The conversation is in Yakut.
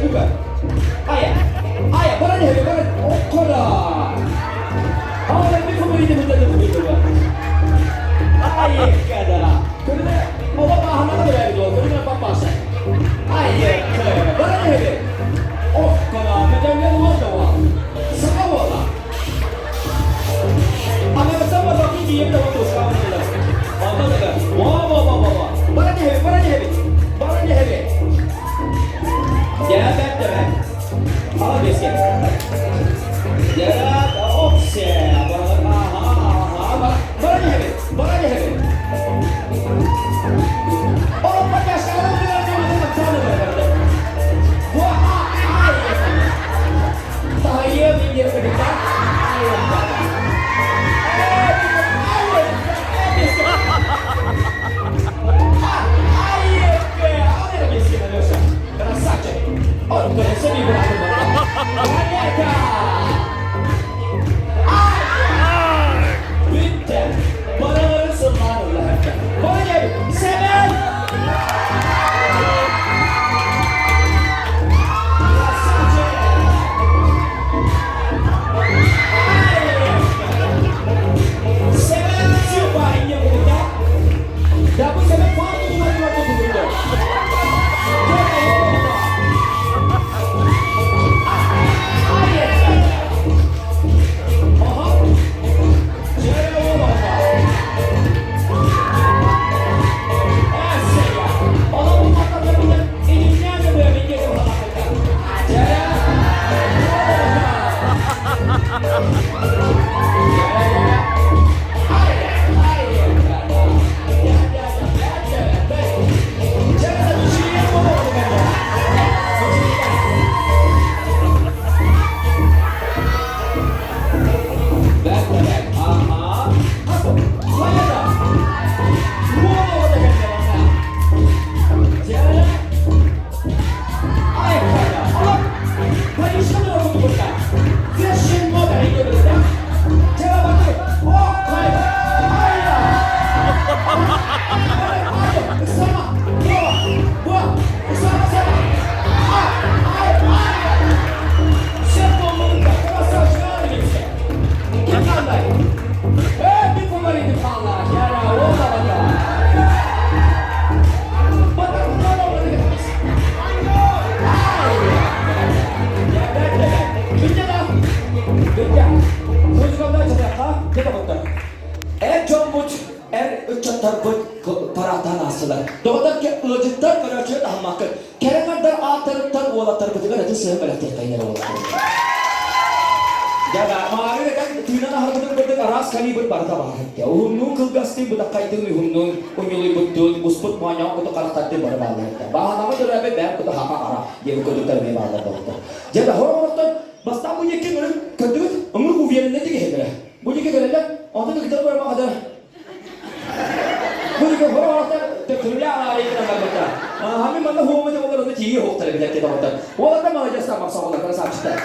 Люка. Ая, ая, баран иһэбин, баран. Оккора. Ала bir kumuydu bu da kumuydu bu. Айыккада. Көрүнэ, ола бааһынаҕа төрөөбүт уол, көрүнэ папаша. Айыкка, баран иһэбин. Оккора, көтөҥҥө уол да уол. Саха уола. Аҥарыттан барбаккын тиийэн да туускаабын ылар. Онтон да во-во-во-во-во. Баран иһэбин, баран иһэбин. Баран иһэбин. Дьэ, бэрт да бэрт. Молодец, Дьэ, опсе. Ага, ага. Баран иһэбин, баран иһэбин. Бүттэ. Барыларын сыллаан ыллаһарга. Бара Сэмэн! Сэмэн Сюпа инне кутута. Да бу Сэмэн фарты тумарыгар тутулунду. Эр дьоммут, эр ыччаттарбыт парааттаан аастылар. Доҕоттор ыалдьыттар көрөөччүлэр таһыммаккыт. Кэрэ аҥардар ааттарыттан уолаттарбытыгар ытыс сыһын бэлэхтиэххэйин эрэ уолаттар. Дьэ, маарыы этэн тыынан аһарбытын курдук араас калибр барыта баар эттэ. Уһуннуун кылгастыын, бытаххайдыын уһуннуун, унньулуйбуттуун, буспут моонньоҕон куту харахтардыын бары бааллар этэ. Бааһынаҕа төрөөбүт бэйэм куту хаха хара диэн курдуктар эмиэ бааллар доҕоттор. Дьэ, да хороҕороттон бастаан бу диэки ырык көрдүгүт, ымырык увереннай тигиһэллэрэ. Бу диэки кэлэллэр, онтон кытары барамаҕа Бу диэки хороҕороттор төттөрүлээх араарыйа гынан барбыттар. Хами манна хуоммут оҕолор ону тиийэ уһуктар эбит эттэ доҕоттор. Уолаттар маладьыастар махсаҕалар красавчиктар.